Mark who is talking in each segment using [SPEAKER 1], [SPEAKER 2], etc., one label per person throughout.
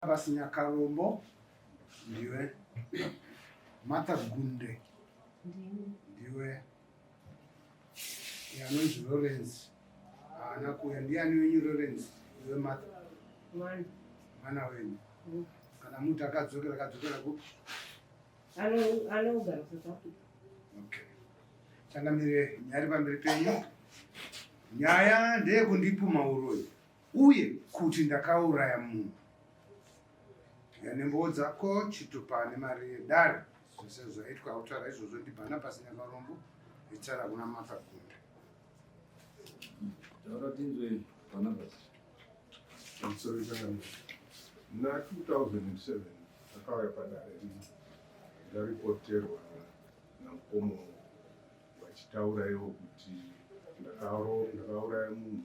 [SPEAKER 1] Barnabas Nyakarombo ndiwe. Martha Gunde ndiwe. Anonzi Lawrence haana kuuya. Ndiani wenyu Lawrence? Iwe Martha.
[SPEAKER 2] Mwana.
[SPEAKER 1] Mwana wenyu. Kana muti akadzokera akadzokera kupi?
[SPEAKER 2] Anogara South Africa.
[SPEAKER 1] Okay. Changamire, nyaya iri pamberi penyu. Nyaya ndeyekundipuma uroyi uye kuti ndakauraya munhu. Nembowo dzako, chitupa nemari yedare zvese zvaitwa kutaura izvozvo ndiBarnabas Nyakarombo itsara kuna Martha Gunda.
[SPEAKER 3] Taura tinzwe, Barnabas.
[SPEAKER 4] Pamusoro, changamire. Muna 2007 takauya padare rino, ndaripoterwa namukomo vachitaura ivo kuti ndakauraya munhu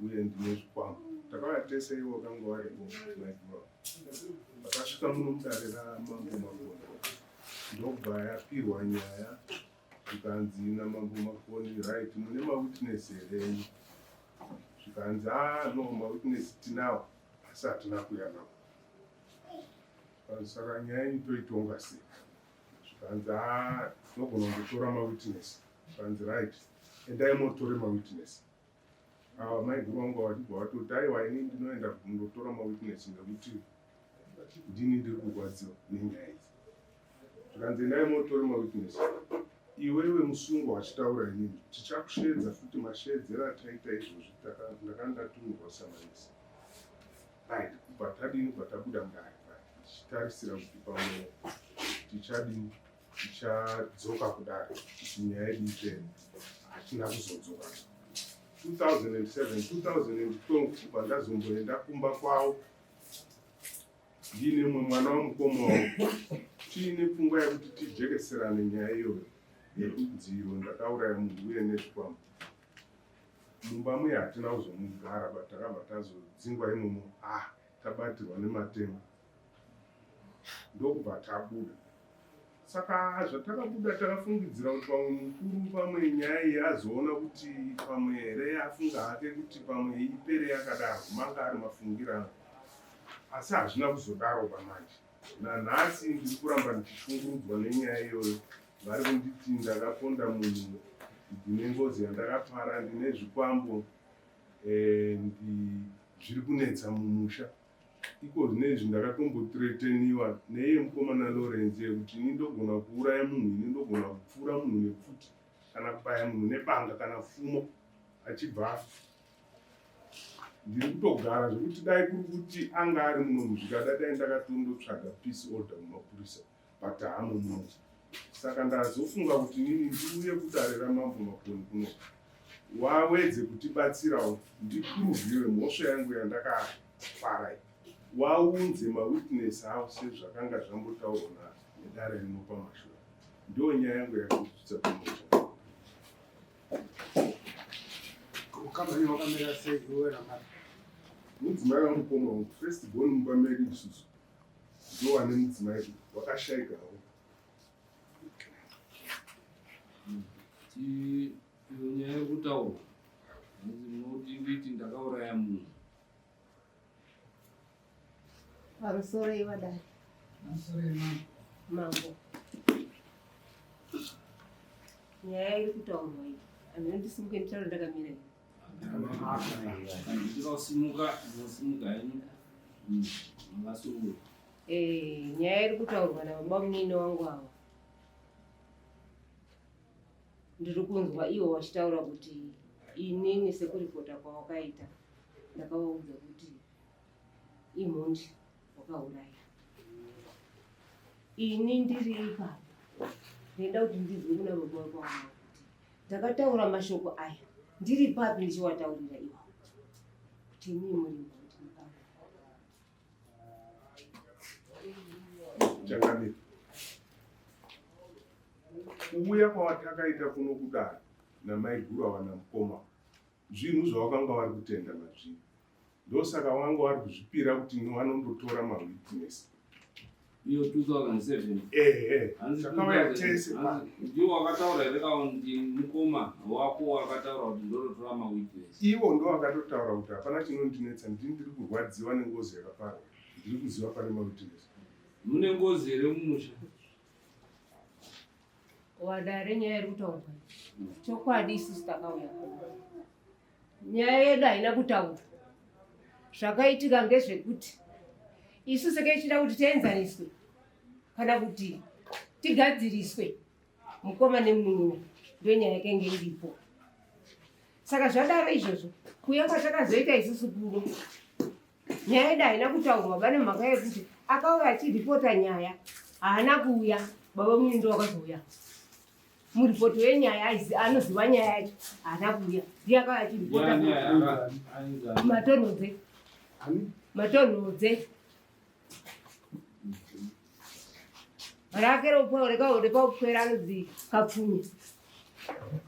[SPEAKER 4] uye ndine zvikwambo. Takauya tese, ivo vakanga varipo maiguru. Vakasvika muno mudare raMambo Makoni, ndobva yapirwa nyaya, zvikanzi naMambo Makoni, "Right, mune mawitness here enyu?" Zvikanzi, "A no, mawitness tinawo asi hatina kuuya nawo." Saka nyaya yenyu toitonga sei? Zvikanzi, "A tinogona kungotora mawitness." Zvikanzi, "Right, endai motore mawitness." Ava maiguru vangu vachibva vatoti, "Aiwa, ini ndinoenda kundotora mawitness nekuti ndini ndiri kurwadziwa nenyaya idzi." Zvikanzi, "Endai motore mawitness." Iwewe musungwa wachitaura inini, tichakushedza futi mashedzero ataita izvozvi. Ndakanga ndatumirwa samanisi, right? Kubva tadini, kubva tabuda mudare tichitarisira kuti pamwe tichadini, tichadzoka kudare kuti nyaya yedu ipere. Hatina kuzodzoka. 2007, 2012 kubva ndazomboenda kumba kwavo ndiine mumwe mwana wamukoma wavo, tiine pfungwa yekuti tijekeserane nyaya iyoyo yekunzi iyo ndakauraya munhu uye nezvikwambo. Mumba muye hatina kuzomugara, but takabva tazodzingwa imomo, ah, tabatirwa nematemo, ndokubva tabuda. Saka zvatakabuda, takafungidzira kuti pamwe mukuru, pamwe nyaya iyi azoona kuti pamwe here afunga hake kuti pamwe ipere yakadaro. Manga ari mafungirano, asi hazvina kuzodaro. Pamanje nanhasi ndiri kuramba ndichishungurudzwa nenyaya iyoyo. Vari kunditi ndakaponda munhu, ndine ngozi yandakapara, ndine zvikwambo, zviri kunetsa mumusha iko zvinezvi. Ndakatombotreteniwa neiye mukomana Lawrence yekuti ini ndogona kuuraya munhu, ini ndogona kupfuura munhu nepfuti kana kubaya munhu nebanga kana fumo achibva afa. Ndiri kutogara zvekuti dai kuri kuti anga ari muno zvikada, dai ndakatondotsvaga peace order mumapurisa, but haamo muno. Saka ndazofunga kuti nini ndiuye kudare raMambo Makoni kuno, wawedze kutibatsirawo ndipuruvhiwe mhosva yangu yandakapara iyi, waunze mawitness avo sezvakanga zvambotaurwa nedare rino pamashure. Ndo nyaya yangu yakusvitsa pamusha.
[SPEAKER 1] Ukama wakamira sei iwe naMartha?
[SPEAKER 4] Mudzimai wamukoma wangu, first born mumba medu isusu, ndo wane mudzimai wakashayikawo.
[SPEAKER 3] Iyo nyaya yekutaurwa hanzi munoti nditi ndakauraya munhu.
[SPEAKER 2] Pamusoro ivadai. Mambo. Nyaya iri kutaurwa iyi, handinondisimuke nditaure ndakamira iyi.
[SPEAKER 3] Kana kusimuka, ndinosimuka henyu, mangasunungura.
[SPEAKER 2] Nyaya iri kutaurwa nababa munini wangu ava, ndiri kunzwa ivo vachitaura kuti inini sekuripota kwawakaita ndakavaudza kuti imhondi wakauraya. Ini ndiri ipapo, ndinoda kuti ndizwe kuna baba wako ava kuti ndakataura mashoko aya ndiri papi, ndichiwataurira iwawo kuti imii muri mhondi makauraya.
[SPEAKER 4] Changamire, kuuya kwawatakaita kuno kudare namaiguru ava namukoma, zvinhu zvawakanga vari kutenda mazviri. Ndosaka wanga vari kuzvipira kuti vanondotora mawitness.
[SPEAKER 3] Iyo 2007?
[SPEAKER 4] Ehe.
[SPEAKER 3] Hanzi
[SPEAKER 4] Takauya
[SPEAKER 3] 2000
[SPEAKER 4] tese.
[SPEAKER 3] Hanzi ndiwo wakataura here kana kuti mukoma wako wakataura kuti ndototora mawitness?
[SPEAKER 4] Ivo ndo vakatotaura kuti hapana chinondinetsa, ndini ndiri kurwadziwa nengozi yakaparwa. Ndiri kuziva pane mawitness.
[SPEAKER 3] Mune ngozi here mumusha?
[SPEAKER 2] Wadare nyaya iri kutaurwa. Chokwadi isusu takauya kuno. Nyaya yedu haina kutaurwa. Zvakaitika ngezvekuti isu sekechida kuti tienzaniswe kana kuti tigadziriswe mukoma nemunin'ina ndonyaya yakenge iripo. Saka zvadaro izvozvo kuuya kwatakazoita isusu kuno nyaya yedu haina kutaurwa ba nemhaka yekuti akauya achiripota nyaya haana kuuya baba munini ndo wakazouya muripoti wenyaya anoziva nyaya yacho haana kuuya ndiye akauya achiripota matonhodze matonhodze rake repaupwera anonzi kapfunye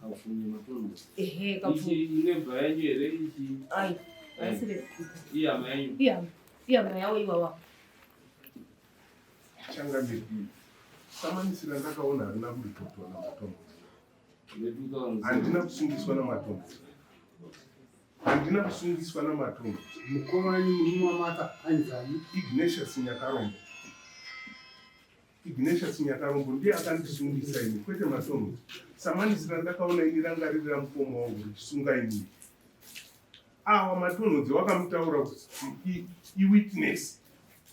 [SPEAKER 3] Kapfunye matongo.
[SPEAKER 2] Ehe, kapfunye.
[SPEAKER 3] Ichi inebva yenyu here ichi?
[SPEAKER 2] Ai, haisire.
[SPEAKER 3] Ihama yenyu.
[SPEAKER 2] Ihama. Ihama yawo iwawa.
[SPEAKER 4] Changamire. Samanisi randakaona harina kuripotwa namatongo. Handina kusungiswa namatongo. Handina kusungiswa namatongo.
[SPEAKER 1] Mukoma wenyu murume waMartha ainzani?
[SPEAKER 4] Ignatius Nyakarombo. Ignatius Nyakarombo ndiye akandisungisa ini kwete Matongo. Samanisi randakaona ini ranga riri ramukoma wangu richisunga ini. Awa Matonhodzi wakamutaura kuti iwitness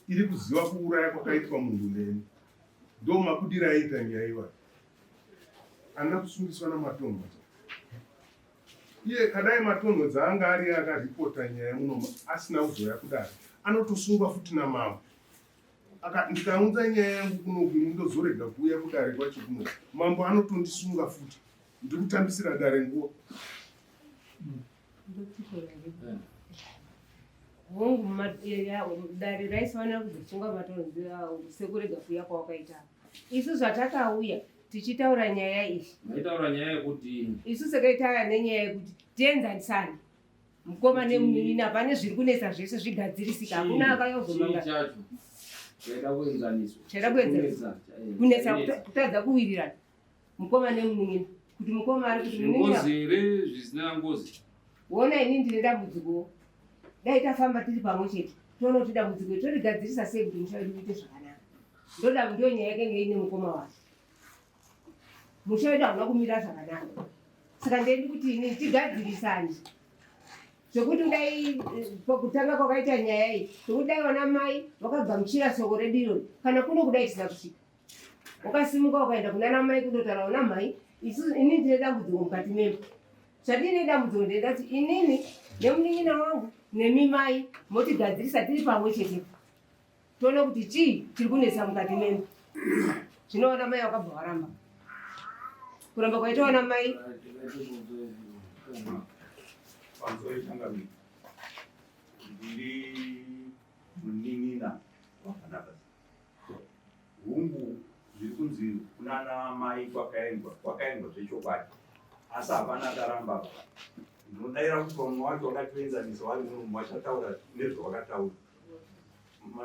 [SPEAKER 4] iri kuziva kuuraya kwakaitwa munhu neni. Ndo makudira aiita nyaya iwayo. Handina kusungiswa naMatonhodzi. Iye kadai Matonhodzi anga ari akaripota nyaya muno asina kuzouya kudare anotosungwa futi namambo. Aka ndikaunza nyaya yangu kunoku ini ndozorega kuuya kudare kwacho kunoku mambo anotondisunga futi ndiri kutambisira dare nguva.
[SPEAKER 2] Hongu dare raifanira kuzosunga matonzi sekurega kuuya kwawakaita. Isu zvatakauya tichitaura nyaya iyi.
[SPEAKER 3] Maitaura nyaya yekuti
[SPEAKER 2] isu sekaitaya nenyaya yekuti tienzanisane mukoma nemunin'ina pane zviri kunetsa zvese zvigadzirisika hakuna akauya kuzomanga
[SPEAKER 3] chacho chaida kuenzaniswa
[SPEAKER 2] chaida kuenzaniswa kunetsa kutadza kuwirirana mukoma nemunin'ina kuti mukoma ari kuti
[SPEAKER 3] ngozi here zvisina ngozi
[SPEAKER 2] wona ini ndine dambudziko dai tafamba tiri pamwe chete toona kuti dambudziko torigadzirisa sei kuti musha wedu uite zvakanaka ndoda ndiyo nyaya yakenge ine mukoma wake musha wedu hauna kumira zvakanaka saka ndendi kuti ini tigadzirisane zvekuti dai eh, pakutanga kwakaita nyaya iyi zvekuti dai vana mai vakagamuchira soko redu irori kana kuno kudai tisina kusvika wakasimuka ukaenda kunana mai kundotaura una mai isu ini ndine dambudziko mukati memba zvandine dambudziko ndinoda kuti inini nemunin'ina wangu nemi mai motigadzirisa tiri pamwe chete toona kuti chii chiri kunetsa mukati memba zvino vana mai vakabva varamba kuramba kwaita vana mai
[SPEAKER 5] Pamusoro changamire, ndiri munin'ina waBarnabas. Hungu, zviri kunzi kunana mai kwakaendwa, kwakaendwa zvechokwadi, asi hapana akaramba apa. Ndinodaira kuti vamwe vacho vakatoenzanisa vari muno vachataura nezvavakataura.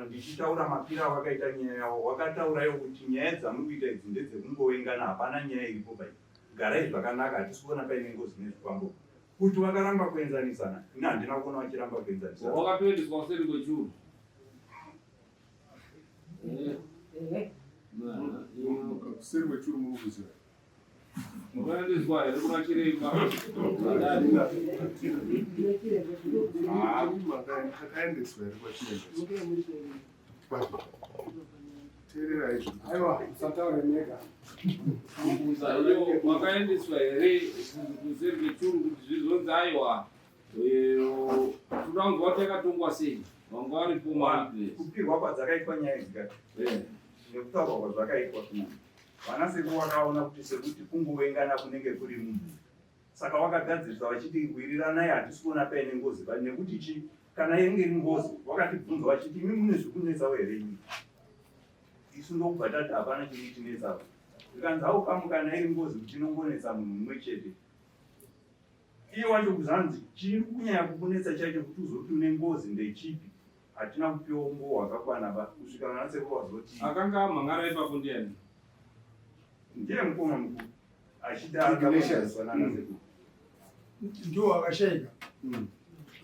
[SPEAKER 5] Ndichitaura mapira awakaita nyaya yawo, wakataura iwo kuti nyaya dzamuri kuita idzi ndedzekungovengana, hapana nyaya iripo pai. Garai zvakanaka, hatisi kuona paine ngozi nezvikwambo. Kuti vakaramba kuenzanisana, ini handina kuona vachiramba kuenzanisana.
[SPEAKER 3] Wakatoendeswa kuseri kwechuru.
[SPEAKER 4] Kuseri kwechuru muri kuziva.
[SPEAKER 3] Wakaendeswa here kuna chiremba?
[SPEAKER 4] Takaendeswa here kwachiremba? Teererai zvi.
[SPEAKER 1] Aiwa, usataure mega.
[SPEAKER 3] Wakaendeswa here kuseri kwechuru kuti zvizonzi aiwa toda kunzwa kuti yakatongwa sei vanga varipo mawitness
[SPEAKER 5] Kupirwa kwadzakaitwa nyaya idzi ka nekutaurwa kwazvakaitwa vana sekuru vakaona kuti sekuti kungovengana kunenge kuri munhu saka wakagadzirisa vachiti wiriranai hatisi kuona paine ngozi pa nekuti chi kana inge iri ngozi wakatibvunza vachiti imi mune zvikunetsawo here imi isu ndokubva tati hapana chiri kutinetsawo zvikanzi haukamu kana iri ngozi kuti inongonetsa munhu mumwe chete iye wacho kuzanzi chiri kunyanya kukunetsa chacho kuti uzoti une ngozi ndechipi hatina kupiwa umbowo hwakakwana ba kusvika vana sekuru vazoti
[SPEAKER 3] akanga amhangara ipapo ndiani
[SPEAKER 5] ndiye mukoma mukuru achida
[SPEAKER 1] Ignatius.
[SPEAKER 5] nana sekuru
[SPEAKER 1] Ndiwo akashaika.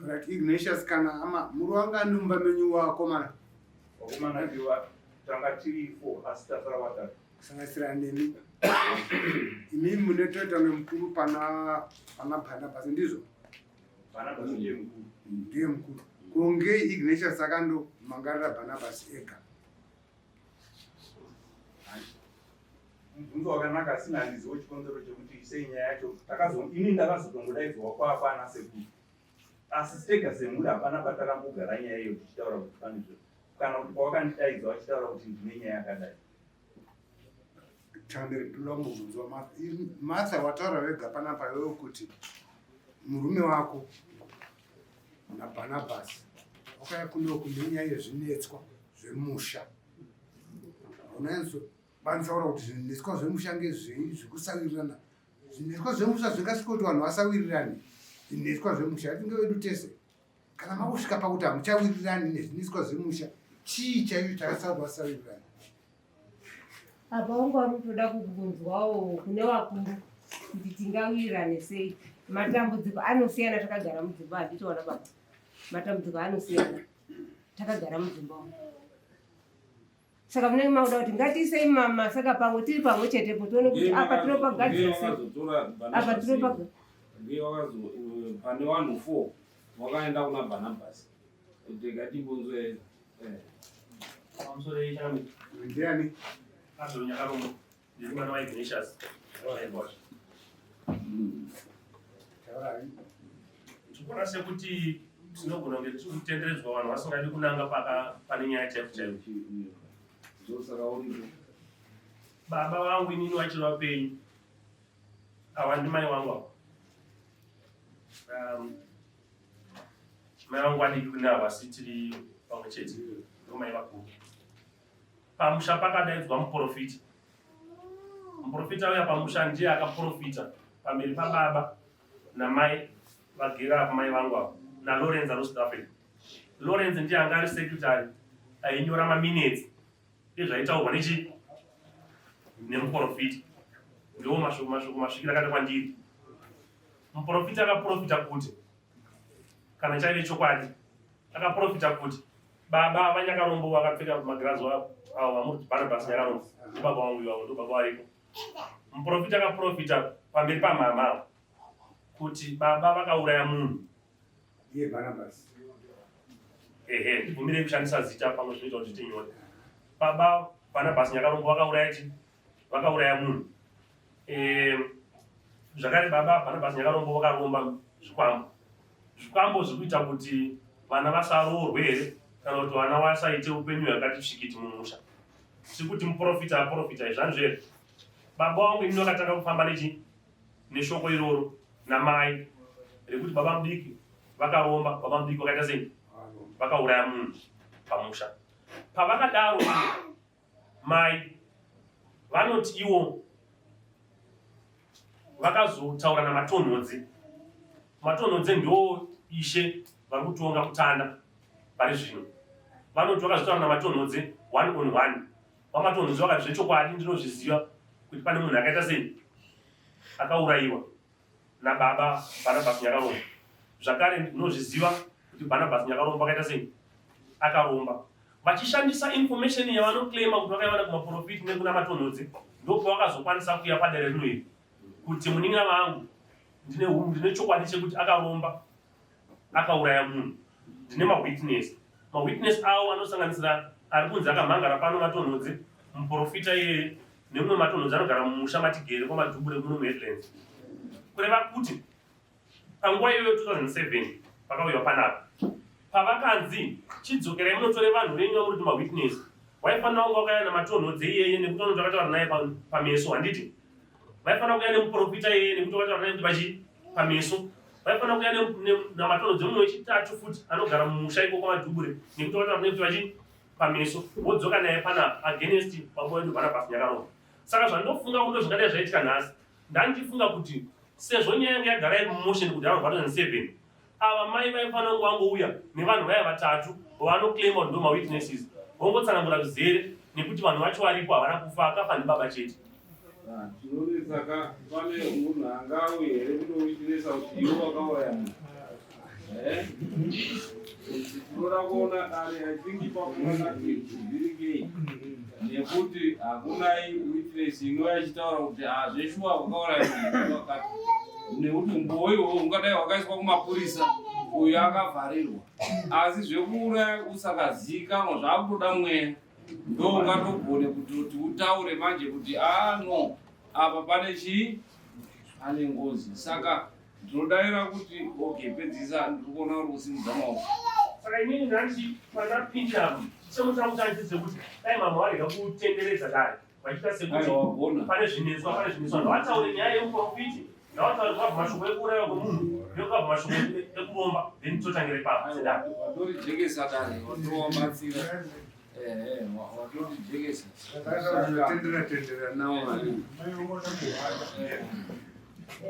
[SPEAKER 1] Right, Ignatius kana ama muri wangani mumba menyu wakomana?
[SPEAKER 5] Vakomana ndiva tanga tiri four asi tasara vatatu.
[SPEAKER 1] Kusanganisira nemi. Imimi munetoita nemukuru pana pana Barnabas ndizvo?
[SPEAKER 5] Barnabas ndiye mukuru.
[SPEAKER 1] Ndiye mukuru. Ko ngei Ignatius akandomangarira Barnabas ega?
[SPEAKER 5] Mubvunzo wakanaka asi handiziwo chikonzero chekuti sei nyaya yacho takazo ini ndakazotongodaidzwa kwakwana sekuru. Asi tega semhuri hapana patakambogara nyaya iyo tichitaura kuti pane zviro kana kuti pawakandidaidza wachitaura kuti ndine nyaya yakadai.
[SPEAKER 1] Tandere ndoda kumbobvunzwa Martha. Martha wataura wega panapa iwewe kuti murume wako naBarnabas wakauya kuno nenyaya yezvinetswa zvemusha. Unonyatsobanzaura kuti zvinetswa zvemusha ngezvei zvekusawirirana. Zvinetswa zvemusha zvingasvika kuti vanhu vasawirirane. Zvinetswa zvemusha atinge vedu tese. Kana makusvika pakuti hamuchawirirani nezvinetswa zvemusha, chii chaicho chakasara kuti vasawirirane?
[SPEAKER 2] Apa wanga uri kutoda kubvunzwawo kune vakuru kuti tingawirirane sei. Matambudziko anosiyana takagara mudzimba handiti wana baba. Matambudziko anosiyana takagara mudzimba umu. Saka munenge makuda kuti ngatiisei masaka pamwe tiri pamwe chetepo tione kuti apa tinopagadzira sei. Apa tinopaga.
[SPEAKER 3] Ndiye wakazo pane vanhu 4 wakaenda kuna Barnabas. Rega timbonzwe eh.
[SPEAKER 6] Pamusoro yechami.
[SPEAKER 1] Ndiani?
[SPEAKER 6] Abdul Nyakarombo. Ndiri mwana wa Ignatius.
[SPEAKER 1] Taurai.
[SPEAKER 6] Ndikuona sekuti tinogona kunge tiri kutenderedzwa vanhu vasingadi kunanga paka pane nyaya chaipo chaipo.
[SPEAKER 3] Ndosaka uripo.
[SPEAKER 6] Baba vangu inini vachiri vapenyu. Ava ndimai vangu ava. Mai vangu vadiki kune ava asi tiri pamwe chete ndomai vakuru. Pamusha pakadaidzwa muprofita. Muprofita uya pamusha ndiye akaprofita pamberi pababa namai vagere apa mai vangu ava naLawrence ari kuSouth Africa. Lawrence ndiye anga ari secretary ainyora maminutes ezvaitaurwa nechi nemuprofita. Ndiwo mashoko mashoko masvikira akati kwandiri. Muprofita akaprofita kuti kana chaive chokwadi akaprofita kuti baba vaNyakarombo vakapfeka magirazi avo vamuri kuti Barnabas Nyakarombo ndobaba vangu ivavo ndobaba variko. Muprofita akaprofita pamberi pamama kuti baba vakauraya munhu.
[SPEAKER 1] Iye Barnabas.
[SPEAKER 6] Ehe, ndibvumirei kushandisa zita pamwe zvinoita kuti zviite nyore. Baba Barnabas Nyakarombo vakauraya chi? Vakauraya munhu. Zvakare baba Barnabas Nyakarombo vakaromba zvikwambo. Zvikwambo zviri kuita kuti vana vasaroorwe here kana kuti vana vasaite upenyu hwakati tsvikiti mumusha. Tiri kuti muprofita aprofita izvi hanzveri. Baba vangu ini vakatanga kufamba nechi neshoko iroro namai rekuti baba mudiki vakaromba, baba mudiki vakaita sei? Vakauraya munhu pamusha. Pavakadaro mai vanoti iwo vakazotaura naMatonhodze. Matonhodze ndo ishe vari kutonga kutanda pari zvino. Vanoti vakazotaura naMatonhodze one on one. VaMatonhodze vakati zvechokwadi ndinozviziva kuti pane munhu akaita sei akaurayiwa nababa Barnabas Nyakarombo. Zvakare ndinozviziva kuti Barnabas Nyakarombo akaita sei akaromba. Vachishandisa information yavanoclaima kuti vakaiwana kumaprofiti nekuna Matonhodze, ndopavakazokwanisa kuuya padare rino iri kuti munin'ina vangu ndine chokwadi chekuti akaromba akauraya munhu, ndine mawitness. Mawitness awo anosanganisira ari kunzi akamhangara pano Matonhodze, muprofita iyeye nemumwe Matonhodze anogara mumusha matigere kwaMadhubure muno muHeadlands. Kureva kuti panguva iyoyo 2007 pakauyiwa panapa pavakanzi chidzokerai munotore vanhu venyu vamuri kuti mawitness, waifanira kunge wakauya naMatonhodze iyeye nekuti vanoti vakataura naye pameso, handiti? Vaifanira kuuya nemuprofita iyeye nekuti vakataura naye kuti vachi pameso. Vaifanira kuuya naMatonhodze mumwe wechitatu futi anogara mumusha ikoko kwaMadhubure nekuti vakataura naye kuti vachi pameso, wodzoka naye panapa against baba wedu Barnabas Nyakarombo. Saka zvandofunga kuti zvingadai zvaitika nhasi, ndandichifunga kuti sezvo nyaya yange yagara iri mumotion kudhara kubva 2007, ava mai vaifanira kunge vangouya nevanhu vaya vatatu vavanoclaima kuti ndo mawitnesses, vongotsanangura zvizere nekuti vanhu vacho varipo havana kufa, akafa ndibaba chete.
[SPEAKER 3] Chinonetsa ka pane munhu angauye here kundowitnessa kuti iwe wakauraya munhu? Eh? Tinoda kuona dare, I think ipapo vakati vhiringei nekuti hakunai witness inouya ichitaura kuti hazveshuwa kwakauraya munhu wakati, nekuti umbowo ihwohwo hungadai hwakaiswa kumapurisa, uyu akavharirwa. Asi zvekuuraya usakazivikanwa zvaakutoda mweya, ndo ungatogone kuti utaure manje kuti a no, apa pane chii, pane ngozi. Saka ndinodaira kuti okay, pedzisa, ndiri kuona uri kusimudza maoko.
[SPEAKER 6] Saka inini nhasi pandapinda apa, chichemo changu changu sekuti dai mama varega kutenderedza dare vachiita sekuti
[SPEAKER 3] Aiwa, wagona.
[SPEAKER 6] pane zvinetswa, pane zvinetswa. Ngavataure nyaya yemuprofiti, ngavataure kwabva mashoko ekuurayiwa kwemunhu nekwabva mashoko ekuromba, then totangira ipapo sedare.
[SPEAKER 3] Watorijekesa dare, watowabatsira, ehe, watorijekesa.
[SPEAKER 1] Tendera tendera nawo.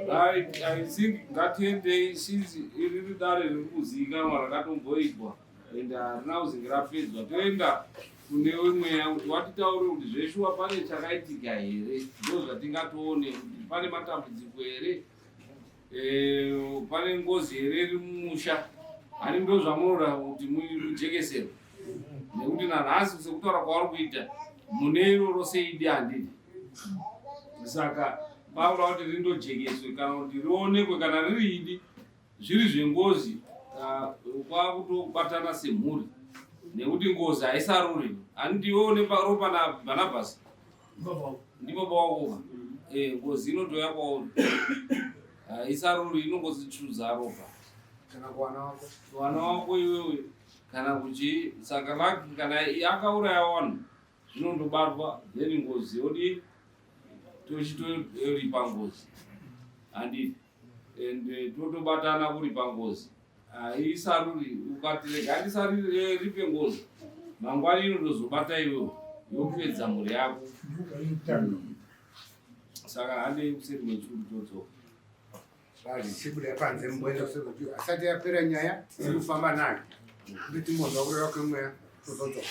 [SPEAKER 3] Right, I think ngatiendei, since iri dare riri kuzivikanwa rakatomboitwa and harina kuzinge rapedzwa. Toenda kune wemweya kuti watitaure kuti zveshuwa pane chakaitika here, ndo zvatingatoone kuti pane matambudziko here, pane ngozi here iri mumusha. Hani ndo zvamunoda kuti mujekeserwe, nekuti nanhasi sekutaura kwavari kuita mune iroro seidi, handidi? Saka pakuda kuti rindojekeswe kana kuti rionekwe kana riri idi, zviri zvengozi, kwakutobatana semhuri, nekuti ngozi haisaruri. Handiwo neropa naBhanabhasi ndipo pawakuva ngozi inotouya kwauri, haisaruri, inongozichuza ropa.
[SPEAKER 1] Kana kuwana wako.
[SPEAKER 3] Wana wako iwewe kana kuchi. Saka laki kana akauraya vanhu zvinondobatwa, then ngozi yodi, tochitoripa ngozi, handiti? And totobatana kuripa ngozi, haisaruri. Ukati rega ndisaripe ngozi, mangwani inotozobata iwewe, yopedza mhuri yako. Saka handei kuseri kwechuru, todzoka.
[SPEAKER 1] Zvichibuda panze, mboenda kuseri kwechuru asati yapera nyaya tiri kufamba nayo, kuti timbonzwa kureva kwemweya, tozodzoka.